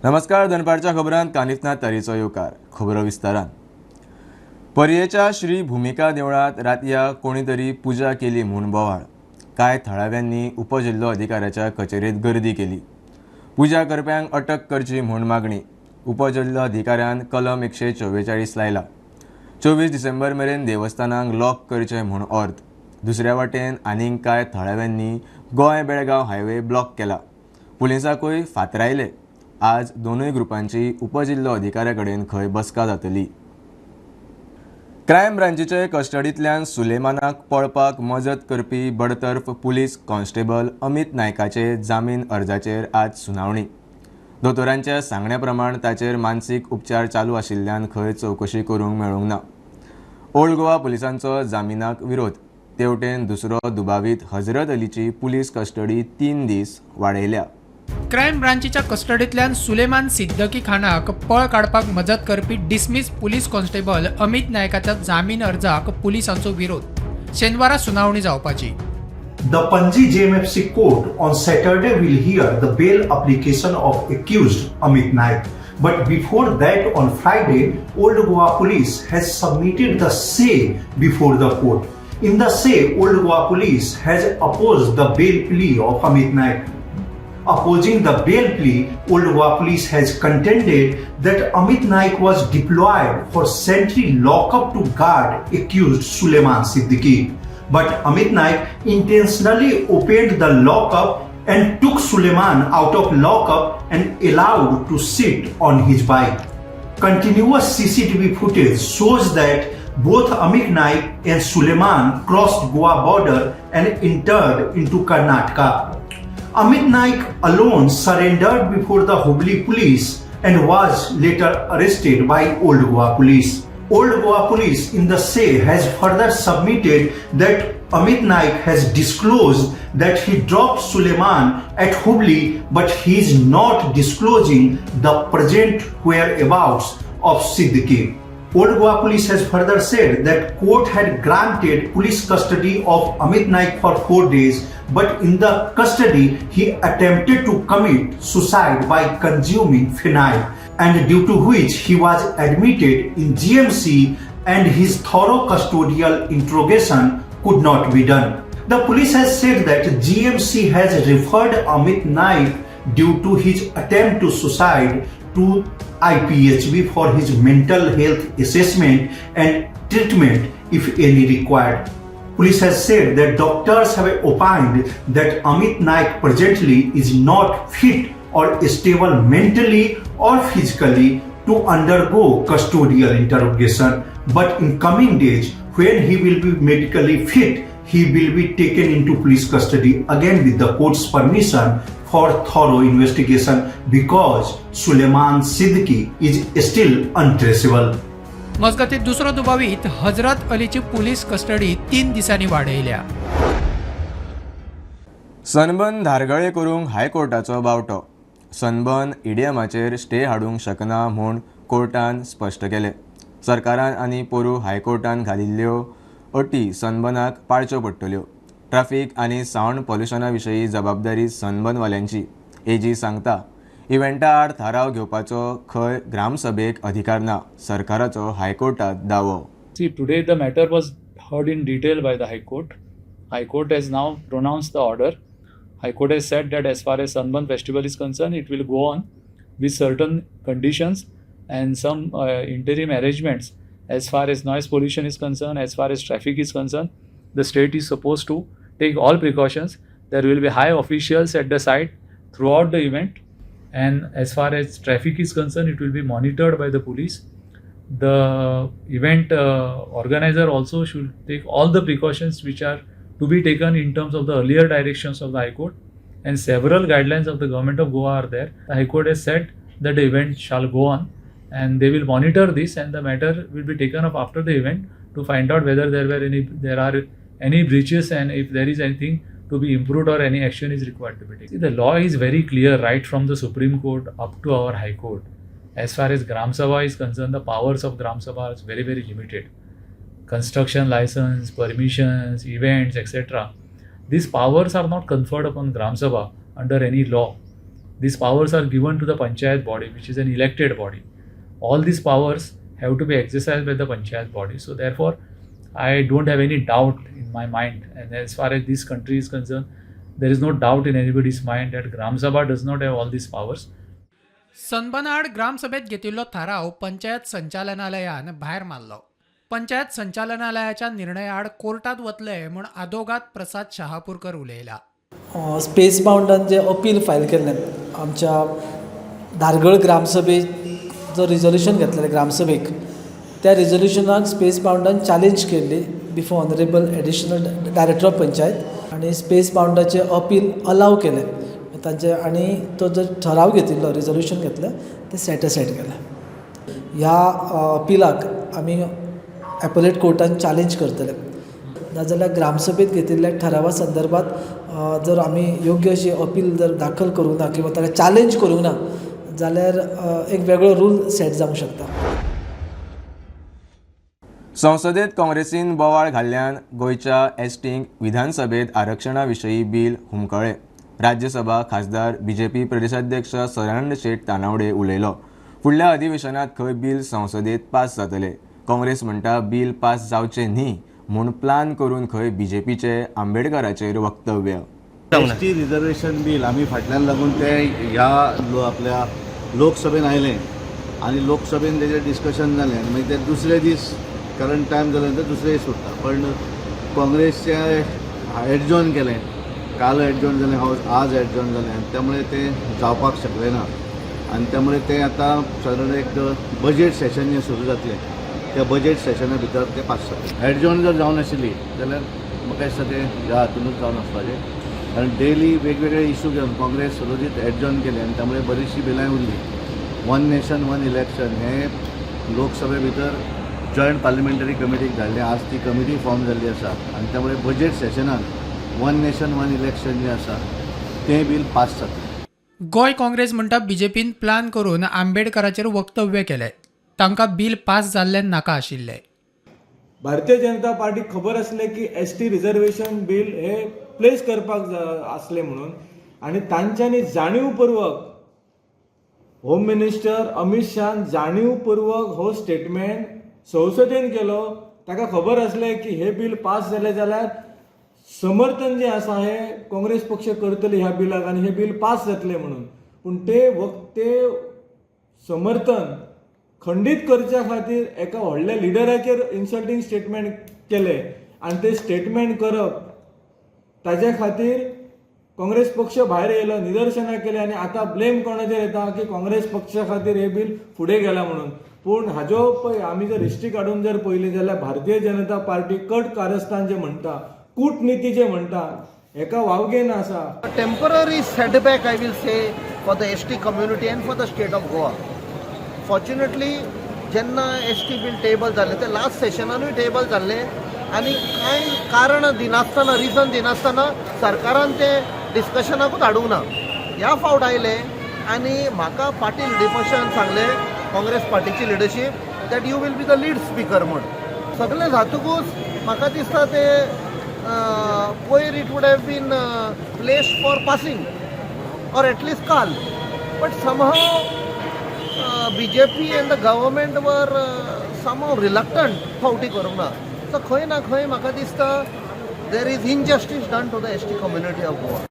नमस्कार, दनपारच्या खबरांत कानिफनाथ तारीचो येवकार. खबरो विस्तारान. पर्येच्या श्री भुमिका देवळांत रातया कोणी तरी पुजा केली म्हूण बोवाळ. कांय थळाव्यांनी उपजिल्लो अधिकाऱ्याच्या कचेरेंत गर्दी केली. पुजा करप्यांक अटक करची म्हूण मागणी. उपजिल्लो अधिकाऱ्यान कलम 144 लायला. 24 डिसेंबर मेरेन देवस्थानांक लॉक करचें म्हूण ऑर्द. दुसऱ्या वाटेन आनीक कांय थळाव्यांनी गोंय बेळगांव हायवे ब्लॉक केला. पुलिसांकूय फातरायले. आज दोनूय ग्रुपांची उपजिल्लो अधिकाऱ्या कडेन खंय बसका जातली. क्रायम ब्रांचीचे कस्टडींतल्यान सुलेमानाक पळपाक मजत करपी बडतर्फ पुलीस कॉन्स्टेबल अमित नायकाचे जामीन अर्जाचेर आज सुनावणी. दोतोरांच्या सांगण्या प्रमाण ताचेर मानसीक उपचार चालू आशिल्ल्यान खंय चवकशी करूंक मेळूंक ना. ओल्ड गोवा पुलिसांचो जामिनाक विरोध. तेवटेन दुसरो दुबावीत हजरत अलीची पुलीस कस्टडी 3 दीस वाडयल्या. क्रायम ब्रांचीच्या कस्टडींतल्यान सुलेमान सिद्दकी खानाक पळ काडपाक मजत करपी डिसमिस पुलीस कॉन्स्टेबल अमित नायकाच्या जामीन अर्जाक पुलिसांचो विरोध. शेनवारा सुनावणी जावपाची. The Panji JMFC court on Saturday will hear the bail application of accused Amit Naik. But before that, on Friday, Old Goa Police has submitted the say before the court. In the say, Old Goa Police has opposed the bail plea of Amit Naik. Opposing the bail plea, Old Goa Police has contended that Amit Naik was deployed for sentry lockup to guard accused Suleiman Siddiqui. But Amit Naik intentionally opened the lockup and took Suleiman out of lockup and allowed to sit on his bike. Continuous CCTV footage shows that both Amit Naik and Suleiman crossed Goa border and entered into Karnataka. Amit Naik alone surrendered before the Hubli police and was later arrested by Old Goa Police. Old Goa Police in the say has further submitted that Amit Naik has disclosed that he dropped Suleiman at Hubli, but he is not disclosing the present whereabouts of Siddiqui. Old Goa Police has further said that court had granted police custody of Amit Naik for 4 days, but in the custody he attempted to commit suicide by consuming phenyl, and due to which he was admitted in GMC and his thorough custodial interrogation could not be done. The police has said that GMC has referred Amit Naik due to his attempt to suicide to IPHB for his mental health assessment and treatment, if any required. Police has said that doctors have opined that Amit Naik presently is not fit or stable mentally or physically to undergo custodial interrogation, but in coming days, when he will be medically fit, he will be taken into police custody again with the court's permission for thorough investigation, because Suleiman Siddiqui is still untraceable. मजगतीं, दुसरो दुबावीत Hazrat अलीची police custody 3 दिसांनी वाडयल्या. Sunburn धारगळे करूंक हायकोर्टाचो बावटो. Sunburn इडियमाचेर stay हाडूंक शकना म्हूण कोर्टान स्पश्ट केलें. सरकारान आनी पोरूं हायकोर्टान घालिल्ल्यो अटी सनबर्नाक पाळच्यो पडटल्यो. ट्राफीक आनी सावंड पोल्युशना विशीं जबाबदारी सनबर्नवाल्यांची, एजी सांगता. इव्हेंटा आड थाराव घेवपाचो खंय ग्रामसभेक अधिकार ना, सरकाराचो हायकोर्टात दावो. See, today the matter was heard in detail by the High Court. High Court has now pronounced the order. High Court has said that as far as Sunburn Festival is concerned, it will go on with certain conditions and some interim arrangements. As far as noise pollution is concerned, as far as traffic is concerned, the state is supposed to take all precautions. There will be high officials at the site throughout the event, and as far as traffic is concerned, it will be monitored by the police. The event organizer also should take all the precautions which are to be taken in terms of the earlier directions of the High Court, and several guidelines of the Government of Goa are there. The High Court has said that the event shall go on and they will monitor this, and the matter will be taken up after the event to find out whether there are any breaches and if there is anything to be improved or any action is required to be taken. See, the law is very clear right from the Supreme Court up to our High Court. As far as Gram Sabha is concerned, the powers of Gram Sabha is very, very limited. Construction license, permissions, events, etc. These powers are not conferred upon Gram Sabha under any law. These powers are given to the panchayat body, which is an elected body. All these powers have to be exercised by the panchayat body. So therefore, I don't have any doubt in my mind. And as far as this country is concerned, there is no doubt in anybody's mind that Gram Sabha does not have all these powers. सनबनाआड ग्रामसभेत घेतिल्लो थाराव पंचायत संचालनालयान भायर मारलो. पंचायत संचालनालयाच्या निर्णयाआड कोर्टात वतले म्हूण आदोगाद प्रसाद Shahapurkar उलयला. Space बाउंडान जें अपील फायल केल्लें, आमच्या धारगळ ग्रामसभेक जो रिजोल्युशन घेतलेलें ग्रामसभेक, त्या रिजोल्युशनाक स्पेस बाउंडान चॅलेंज केल्ली before honourable additional director of panchayat आनी स्पेस बाउंडाचें अपील अलाव केलें तांचे आनी तो जो ठराव घेतिल्लो, रिजोल्युशन घेतलें, तें सेट असायड केलें. ह्या अपिलाक आमी एपलेट कोर्टान चॅलेंज करतले. नाजाल्यार ग्रामसभेत घेतिल्ल्या ठरावा संदर्भात जर आमी योग्य अशी अपील जर दाखल करूंक ना किंवा ताका चॅलेंज करूंक ना जाल्यार एक वेगळो रूल सेट जावंक शकता. संसदेत काँग्रेसीन बोवाळ घाल्ल्यान गोंयच्या एसटींक विधानसभेत आरक्षणा विशयी बील हुमकळ्ळें. राज्यसभा खासदार बीजेपी प्रदेशाध्यक्ष सदानंद शेट तानावडे उलयलो. फुडल्या अधिवेशनात खंय बील संसदेत पास जातलें. काँग्रेस म्हणटा बील पास जावचें न्ही म्हूण प्लान करून खंय बीजेपीचें आंबेडकराचेर वक्तव्य. एस टी रिजर्वेशन बील आमी फाटल्यान लागून तें ह्या आपल्या लोकसभेन आयलें आनी लोकसभेन तेजेर डिस्कशन जालें आनी मागीर ते दुसरे दीस, कारण टायम जाले नंतर दुसरे दीस उरता, पण काँग्रेसचें एडजॉन केलें. काल एडजॉन जालें हावज, आज एडजॉन जालें आनी त्यामुळे तें जावपाक शकलें ना आनी त्यामुळे तें आतां सादारण एक बजेट सेशन जें सुरू जातलें, त्या बजेट सेशना भितर तें पास जातलें. एडजॉन जर जावनाशिल्ली जाल्यार म्हाका दिसता तें ह्या हातूनच जावन आसपाचें, कारण डेली वेगवेगळे इशू घेवन काँग्रेस रोजीत एडजॉन केले आनी त्यामुळे बरीचशीं बिलां उरलीं. वन नेशन वन इलेक्शन हें लोकसभे भितर जॉयंट पार्लिमेंटरी कमिटीक धाडलें. आज ती कमिटी फॉर्म जाल्ली आसा आनी त्यामुळे बजेट सेशनान वन नेशन वन इलेक्शन जें आसा तें बील पास जातलें. गोंय काँग्रेस म्हणटा बीजेपीन प्लान करून आंबेडकराचेर वक्तव्य केलें. तांकां बील पास जाल्लें नाका आशिल्लें. भारतीय जनता पार्टीक खबर आसलें की एस टी रिजर्वेशन बील हे प्लेस करपाक आसलें म्हणून आनी तांच्यांनी जाणीवपूर्वक, होम मिनिस्टर अमीत शाहन जाणीवपूर्वक हो स्टेटमेंट संसदेन केलो. ताका खबर आसलें की हे बील पास जालें जाल्यार समर्थन जें आसा हें काँग्रेस पक्ष करतले ह्या बिलाक आनी हें बील पास जातलें म्हणून. पूण ते वक्ते समर्थन खंडीत करच्या खातीर एका व्हडल्या लिडराचेर इन्सल्टींग स्टेटमेंट केलें आनी ते स्टेटमेंट करप ताज्या खातीर काँग्रेस पक्ष भायर येयलो, निदर्शनां केली आनी आतां ब्लेम कोणाचेर येता की काँग्रेस पक्षा खातीर हें बील फुडें गेलां म्हणून. पूण हाजो पळय आमी जर हिस्ट्री काडून जर पळयली जाल्यार भारतीय जनता पार्टी कट कारस्थान जे म्हणटा, कूटनिती जे म्हणटा, हेका वावगेन आसा. A temporary setback, I will say, for the ST community and for the state of Goa. Fortunately, जेन्ना एस टी बील टेबल जालें, ते लास्ट सेशनानूय टेबल जाल्लें आनी कांय कारण दिनासतना, रिजन दिनासतना सरकारान तें डिस्कशनाकूच हाडूंक ना. ह्या फावट आयलें आनी म्हाका पार्टी लिडरशिपान सांगलें, काँग्रेस पार्टीची leadership, that you will be the lead speaker म्हूण. सगळें जातकूच म्हाका दिसता तें पयर it would have been placed for passing or at least काल, but somehow BJP and the government were somehow reluctant. फावटी करूंक ना. सो खंय ना खंय म्हाका दिसता there is injustice done to the ST community of Goa.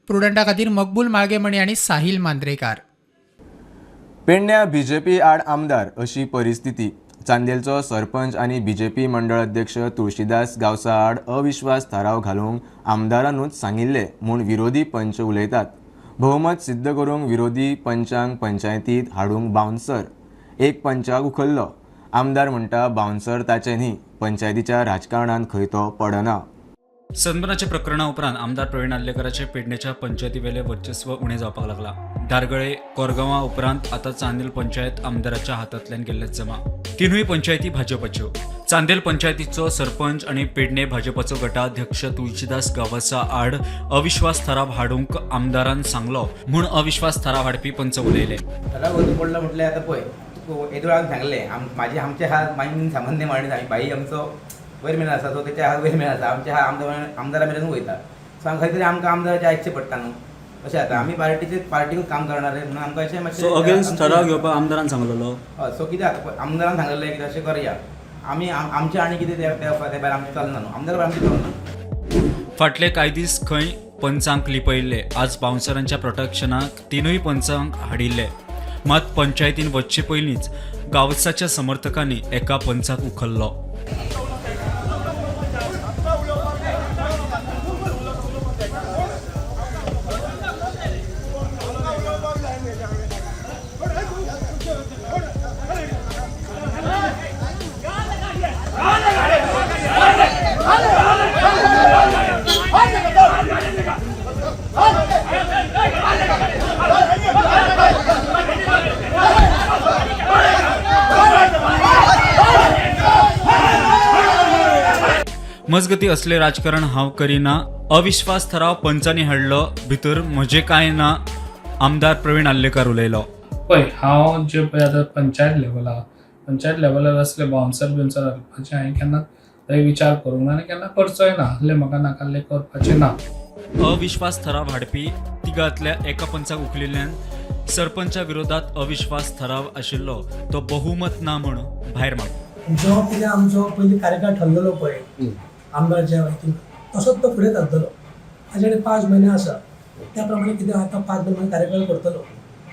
प्रुडंटा खातीर मकबूल माळगेमणी आनी साहिल मांद्रेकार. पेडण्या बीजेपी आड आमदार अशी परिस्थिती. चांदेलचो सरपंच आनी बीजेपी मंडळ अध्यक्ष तुळशीदास गांवसा आड अविश्वास थाराव घालूंक आमदारानूच सांगिल्लें म्हूण विरोधी पंच उलयतात. भोवमत सिद्ध करूंक विरोधी पंचांक पंचायतीत हाडूंक बावन्सर एक पंचाक उखल्लो. आमदार म्हणटा बावन्सर ताचे न्ही, पंचायतीच्या राजकारणांत खंय तो पडना. सनबर्नाच्या प्रकरणा उपरांत आमदार प्रवीण आर्लेकराचे पेडणेच्या पंचायतीवेले वर्चस्व उणें जावपाक लागला. धारगळे, कोरगांवा उपरांत आतां चांदेल पंचायत आमदाराच्या हातांतल्यान गेल्ले जमा. तिनूय पंचायती भाजपाच्यो. चांदेल पंचायतीचो सरपंच आनी पेडणे भाजपाचो गटाध्यक्ष तुळशीदास गांवसा आड अविश्वास थाराव हाडूंक आमदारान सांगलो म्हूण अविश्वास थाराव हाडपी पंच उलयले. थाराव वचून पडलो म्हटल्यार आतां पळय, तुका येदोळ सांगलें आम माझे आमचे हात मागीर सामान्य माणीस, आमी भाई आमचो वयर मेरेन आसा, तो तेच्या हात वयर मेरेन आसा, आमच्या हात आमदार आमदारा मेरेन वयता. सो खंय तरी आमकां आमदाराचें आयकचें पडटा न्हू. अशें जाता. आमी पार्टीचे पार्टीकूच काम करणारे म्हणून आमकां अशें मातशें सो अगेन्स्ट आमचें- ठराव घेवपाक आमदारान सांगलेलो. हय, सो कितें जाता पळय, आमदारान सांगलेलें की अशें करया आमी, आमचें आनी कितें ते ते भायर आमचें चलना न्हू, आमदार भायर आमचें चलना. फाटले कांय दीस खंय पंचांक लिपयिल्ले, आज बाउन्सरांच्या प्रोटेक्शनाक तिनूय पंचांक हाडिल्ले. मात पंचायतीन वचचे पयलींच गांवसाच्या समर्थकांनी एका पंचाक उखल्लो. मजगती असले राजकारण हांव करिना, अविश्वास ठराव पंचांनी हाडलो, भितर म्हजें कांय ना, आमदार प्रवीण आर्लेकार उलयलो. पळय, हांव जे पळय आतां पंचायत लेवलार, पंचायत लेवलार असले बाउन्सर बिवन्सर हाडपाचें हांवें केन्ना थंय विचार करूंक ना आनी केन्ना करचोय ना. असलें म्हाका नाकाल्लें करपाचें ना. अविश्वास ठराव हाडपी तिगांतल्या एका पंचाक उखलिल्ल्यान सरपंचा विरोधात अविश्वास ठराव आशिल्लो तो बहुमत ना म्हूण भायर मारलो. जो कितें आमचो पयलीं कार्यकाळ ठरलेलो पळय आमदारच्या हितून, तसोच तो फुडें चलतलो. ताजे आनी 5 म्हयने आसा, त्या प्रमाणे कितें आतां 5 म्हयने कार्यकाळ करतलो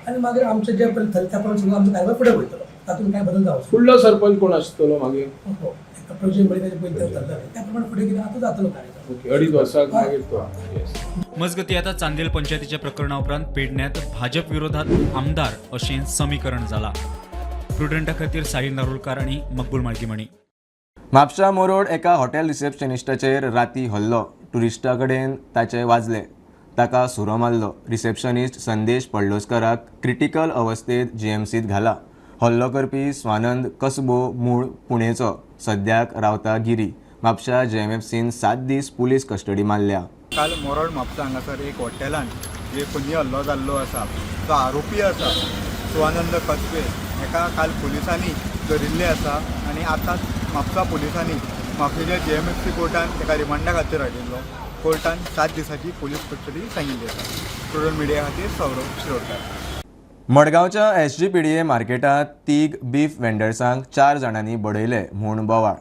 आनी मागीर आमचें जें पयलीं थरलें त्या प्रमाणे सगळो आमचो कार्यकाळ फुडें वयतलो, तातूंत कांय बदल जावचो. फुडलो सरपंच कोण आसतलो मागीर? हो, एका प्रोजेक्ट पळय ताजे पयलीं थरलेलें त्या प्रमाणे फुडें कितें आतां जातलो कार्यकाळ. ओके, 2.5 वर्सां मागीर तो, येस. मजगती आता चांदेल पंचायतीच्या प्रकरणा उपरांत पेडण्यात भाजप विरोधात आमदार अशें समीकरण जाला. प्रुडंटा खातीर साहिल नारुलकार आनी मकबूल माळकीमणी. म्हापशा मोरोड एका हॉटेल रिसेप्शनिस्टाचेर राती हल्लो. ट्युरिस्टा कडेन ताचे वाजले, ताका सुरो मारलो. रिसेप्शनिस्ट संदेश पडलोस्कराक क्रिटिकल अवस्थेत जीएमसीत घाला. हल्लो करपी स्वानंद कसबो मूळ पुणेचो, सद्याक रावता गिरी. म्हापशा जीएमएफसीन 7 दीस पुलीस कस्टडी मारल्या. काल मोरड म्हापसा हांगासर एक हॉटेलान जे खुनी हल्लो जाल्लो आसा तो आरोपी आसा शिवानंद कसबे हेका काल पुलिसांनी धरिल्ले आसा आनी आतांच म्हापसा पुलिसांनी म्हापशेच्या जीएमएफसी कोर्टान ताका रिमांडा खातीर हाडिल्लो. कोर्टान 7 दिसांची पुलीस कस्टडी सांगिल्ली आसा. प्रुडंट मिडिया खातीर सौरभ शिरोडकार. मडगांवच्या एसजीपीडीए मार्केटांत 3 बीफ वेंडर्सांक 4 जाणांनी बडयले म्हूण बोवाळ.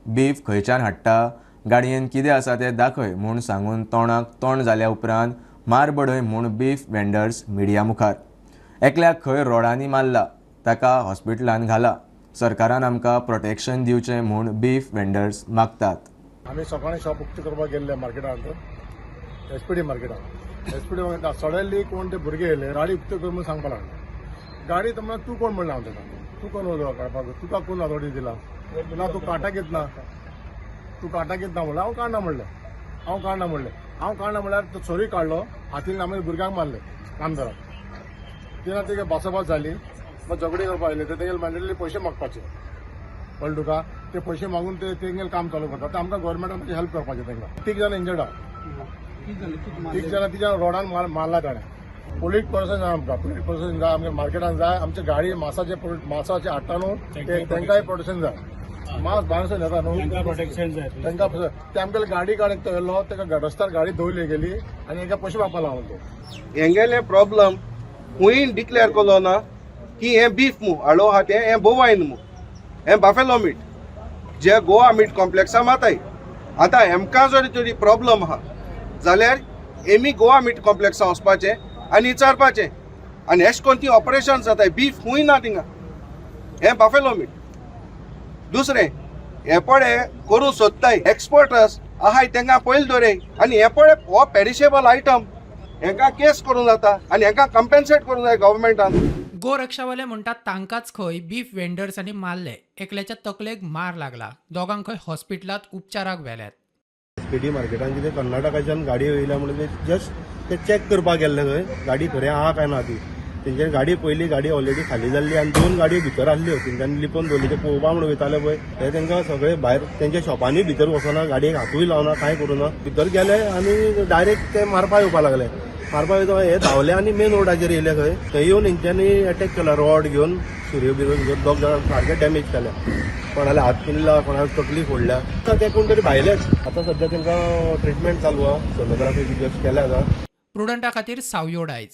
बीफ खंयच्यान हाडटा, गाडयेन कितें आसा तें दाखय म्हूण सांगून तोंडाक तोंड जाल्या उपरांत मार बडय म्हूण बीफ वेंडर्स मिडिया मुखार. एकल्याक खंय रोडांनी मारला, ताका हॉस्पिटलान घाला. सरकारान आमकां प्रोटेक्शन दिवचें म्हूण बीफ वेंडर्स मागतात. आमी सकाळीं शॉप उक्तें करपाक गेल्ले मार्केटांत, एसपीडी मार्केटांत. एसपीडी मार्केटांत सडनली कोण ते भुरगे येयले, गाडी उक्ती कर म्हणून सांगपाक लागले. गाडी तर म्हणल्यार तूं कोण म्हणलें हांव ताका, तूं कोण उलो काडपाक, तुका कोण ऑथॉरिटी दिला ना, तूं काटा घेतना, तूं काटा घेतना म्हणलें. हांव काडना म्हणलें, हांव काडना म्हणलें, हांव काडना म्हणल्यार तो सोरी काडलो हातीन, आमी भुरग्यांक मारले कामदाराक. तेन्ना तेगे बासाबास जाली, मागीर झगडी करपाक आयले. ते तेगेले मॅन्डेटरी पयशे मागपाचे, कळ्ळें तुका? ते पयशे मागून ते तेंगेले काम चालू करतात. आमकां गव्हर्मेंटान मातशें हेल्प करपाचें तांकां. 3 जाण इंजर्ड आहा, 3 जाणां, 3 जाण रोडान मारला ताणें. पुलीस प्रशासन जाय आमकां, पुलीस प्रशासन जाय आमकां, मार्केटान जाय. आमचे गाडी मासाचे मासाचे हाडटा न्हू तांकांय प्रोटेक्शन जाय. मास भायर येता न्हू प्रोटेक्शन जाय तांकां. ते आमगेले गाडी काडून तो येयलो, ताका रस्त्यार गाडी दवरली गेली आनी हेका पयशे मागपाक लागलो तो. हेंगेलें प्रॉब्लम खूंय डिक्लेअर केलो ना की हें बीफ मू हाडो आहा तें, हें बोवायन मू, हें बाफेलो मीट जे गोवा मीट कॉम्प्लेक्सा माताय. आतां हेमकां जर तरी प्रॉब्लम आहा जाल्यार एमी गोवा मीट कॉम्प्लेक्सा वचपाचें आनी विचारपाचें. आनी एश कोन ती ऑपरेशन जाताय, बीफ खूंय ना थिंगा, हें बाफेलो मीट. दुसरें हे पळे करूं सोदताय एक्सपर्टस आहाय तेंकां पयलीं दवरय. आनी हे पळे हो पेरिशेबल आयटम, हेंकां केस करूं जाता आनी हेंकां कंपेन्सेट करूं जाय गव्हर्मेंटान. गोरक्षावाले म्हणटात तांकांच खंय बीफ वेंडर्सांनी मारले. एकल्याच्या तकलेक मार लागला, दोगांक खंय हॉस्पिटलांत उपचाराक व्हेल्यात. एसपीडी मार्केटान कितें कर्नाटकाच्यान गाडी येयल्या म्हणून ते जस्ट ते चॅक करपाक गेल्ले थंय गाडी खरें आहा काय ना ती. तेंच्यानी गाडी पयली, गाडी ऑलरेडी खाली जाल्ली आनी 2 गाडयो भितर आसल्यो, तेंच्यांनी लिपोवन दवरली. ते पळोवपा म्हणून वयताले पळय, ते तांकां सगळे भायर तेंच्या शॉपांनी भितर वचना, गाडयेक हातूय लावना, कांय करूना. भितर गेले आनी डायरेक्ट ते मारपा येवपा लागले. मारपा येता हे धांवले आनी मेन रोडाचेर येयले. थंय थंय येवन तेंच्यांनी एटॅक केला, रॉड घेवन सुरयो बिरयो घेवन 2 जाणांक सारके डॅमेज केल्या. कोणाले हात पिनला, कोणाक तकली फोडल्या. आतां ते कोण तरी भायलेच. आतां सद्या तांकां ट्रिटमेंट चालू आहा, सोनोग्राफी बी जस्ट केल्या आतां. प्रुडंटा खातीर सावयो डायज.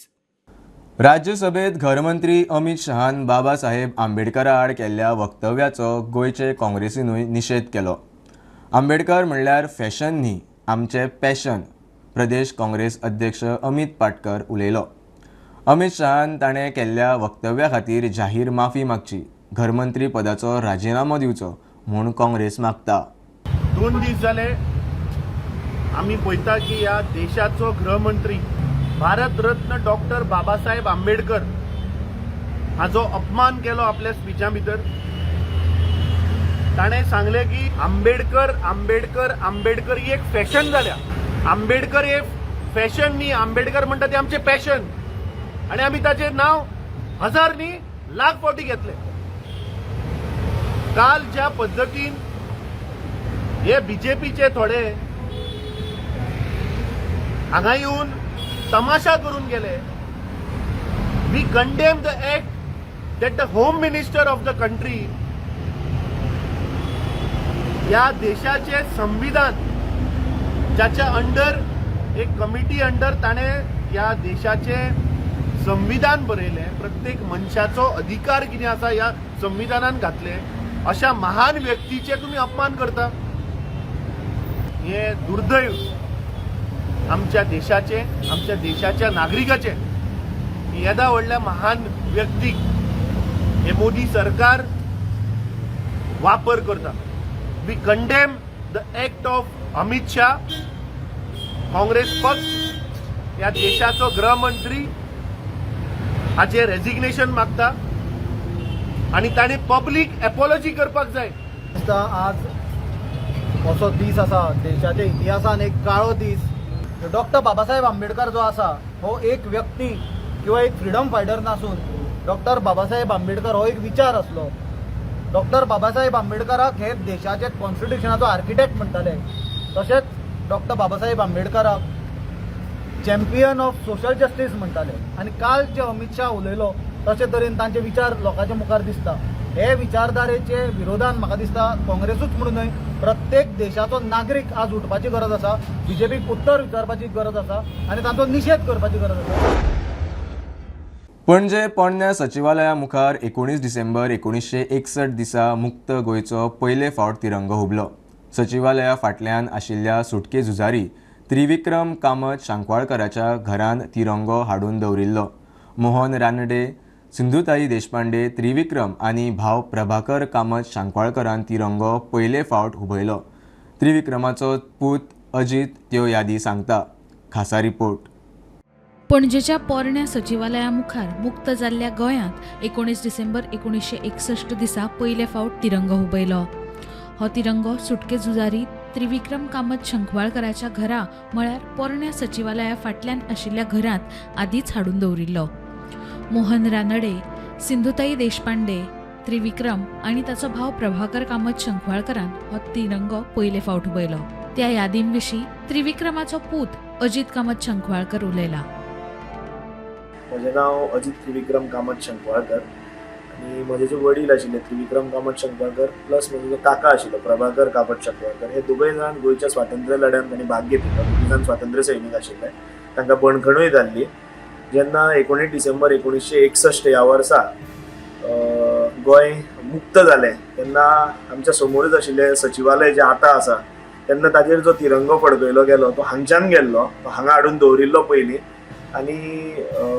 राज्यसभेत घरमंत्री अमित शहान बाबासाहेब आंबेडकरा आड केल्ल्या वक्तव्याचो गोंयचे काँग्रेसीनूय निशेध केलो. आंबेडकर म्हणल्यार फॅशन न्ही, आमचें पॅशन, प्रदेश काँग्रेस अध्यक्ष अमित पाटकर उलयलो. अमित शहान ताणें केल्ल्या वक्तव्या खातीर जाहीर माफी मागची, घरमंत्री पदाचो राजिनामो दिवचो म्हूण काँग्रेस मागता. 2 दीस जाले आमी पळयता की ह्या देशाचो गृहमंत्री भारतरत्न डॉक्टर बाबासाहेब आंबेडकर हाजो अपमान केलो आपल्या स्पिचा भितर. ताणें सांगलें की आंबेडकर आंबेडकर आंबेडकर ही एक फॅशन जाल्या. आंबेडकर हे फॅशन न्ही, आंबेडकर म्हणटा ते आमचें पॅशन आनी आमी ताचें नांव हजार न्ही लाख फावटी घेतले. काल ज्या पद्दतीन हे बीजेपीचे थोडे हांगा येवन तमाशा करून गेले, we condemn the act that the home minister of the country ह्या देशाचे संविधान ज्याच्या अंडर एक कमिटी अंडर ताणें ह्या देशाचे संविधान बरयलें, प्रत्येक मनशाचो अधिकार कितें आसा ह्या संविधानान घातलें, अशा महान व्यक्तीचे तुमी अपमान करता. हे दुर्दैव आमच्या देशाचे, आमच्या देशाच्या नागरिकाचे. येदा व्हडल्या महान व्यक्तीक हे मोदी सरकार वापर करता. We condemn the act of Amit Shah. Congress पक्ष ह्या देशाचो गृहमंत्री हाचे रेजिग्नेशन मागता आनी ताणें पब्लीक एपोलॉजी करपाक जाय. आज असो दीस आसा देशाच्या इतिहासान एक काळो दीस. डॉक्टर बाबासाहेब आंबेडकर जो आसा हो एक व्यक्ती किंवा एक फ्रिडम फायटर नासून डॉक्टर बाबासाहेब आंबेडकर हो एक विचार आसलो. डॉक्टर बाबासाहेब आंबेडकराक हे देशाचे कॉन्स्टिट्युशनाचो आर्किटेक्ट म्हणटाले, तशेंच डॉक्टर बाबासाहेब आंबेडकराक चॅम्पियन ऑफ सोशल जस्टीस म्हणटाले. आनी काल जे अमित शाह उलयलो तशे तरेन तांचे विचार लोकांच्या मुखार दिसता. हे विचारधारेचे विरोधान म्हाका दिसता काँग्रेसूच म्हणून न्हय, प्रत्येक देशाचो नागरीक आज उठपाची गरज आसा, बीजेपीक उत्तर विचारपाची गरज आसा आनी तांचो निशेध करपाची गरज आसा. पणजे पोरण्या सचिवालया मुखार 19 डिसेंबर 1961 दिसा मुक्त गोंयचो पयले फावट तिरंगो हुबलो. सचिवालया फाटल्यान आशिल्ल्या सुटके झुजारी त्रिविक्रम कामत शांकवाळकराच्या घरान तिरंगो हाडून दवरिल्लो. मोहन रानडे, सिंधुताई देशपांडे, त्रिविक्रम आनी भाव प्रभाकर कामत शांकवाळकरान तिरंगो पयले फावट हुबयलो. त्रिविक्रमाचो पूत अजित त्यो यादी सांगता. खासा रिपोर्ट. पणजेच्या पोरण्या सचिवालया मुखार मुक्त जाल्ल्या गोंयांत 19 डिसेंबर 1961 दिसा पयले फावट तिरंगो हुबयलो. हो तिरंगो सुटके झुजारी त्रिविक्रम कामत शंखवाळकराच्या घरा म्हळ्यार पोरण्या सचिवालया फाटल्यान आशिल्ल्या घरांत आदींच हाडून दवरिल्लो. मोहन रानडे, सिंधुताई देशपांडे, त्रिविक्रम आनी ताचो भाव प्रभाकर कामत शंखवाळकरान हो तिरंगो पयले फावट हुबयलो. त्या यादीं विशीं त्रिविक्रमाचो पूत अजित कामत शंखवाळकर उलयला. म्हजें नांव अजित त्रिविक्रम कामत शंखवाळकर आनी म्हजे जे वडील आशिल्ले त्रिविक्रम कामत शंखवाळकर प्लस म्हजो जो काका आशिल्लो प्रभाकर कामत शंखवाळकर, हे दोगूय जाण गोंयच्या स्वातंत्र्य लढ्यान तांणी भाग घेतिल्लो. दोगूय जाण स्वातंत्र्य सैनीक आशिल्ले. तांकां बंदखणूय जाल्ली. जेन्ना 19 डिसेंबर 1961 ह्या वर्सा गोंय मुक्त जालें तेन्ना आमच्या समोरूच आशिल्लें सचिवालय जें आतां आसा तेन्ना ताजेर जो तिरंगो फडकयलो गेलो तो हांगच्यान गेल्लो, तो हांगा हाडून दवरिल्लो पयलीं. आनी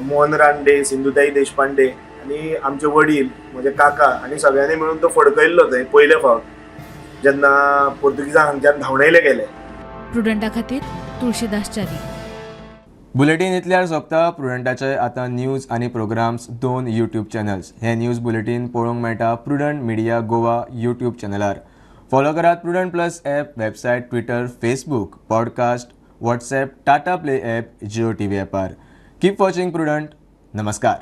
मोहन रानडे, सिंधुताई देशपांडे आनी आमचे वडील, म्हजे काका आनी सगळ्यांनी मेळून तो फडकयल्लो थंय पयले फावट जेन्ना पोर्तुगीजांक हांगच्यान धांवडायले गेले. प्रुडंटा खातीर तुळशीदास च्यारी. बुलेटीन इतल्यार सोंपता. प्रुडंटाचे आतां न्यूज आनी प्रोग्राम्स 2 यूट्यूब चॅनल्स. हे न्यूज बुलेटीन पळोवंक मेळटा प्रुडंट मिडिया गोवा यूट्यूब चॅनलार. फॉलो करात Prudent plus app, website, Twitter, Facebook, podcast, WhatsApp, Tata Play app, Jio TV ॲपार. Keep watching Prudent. नमस्कार.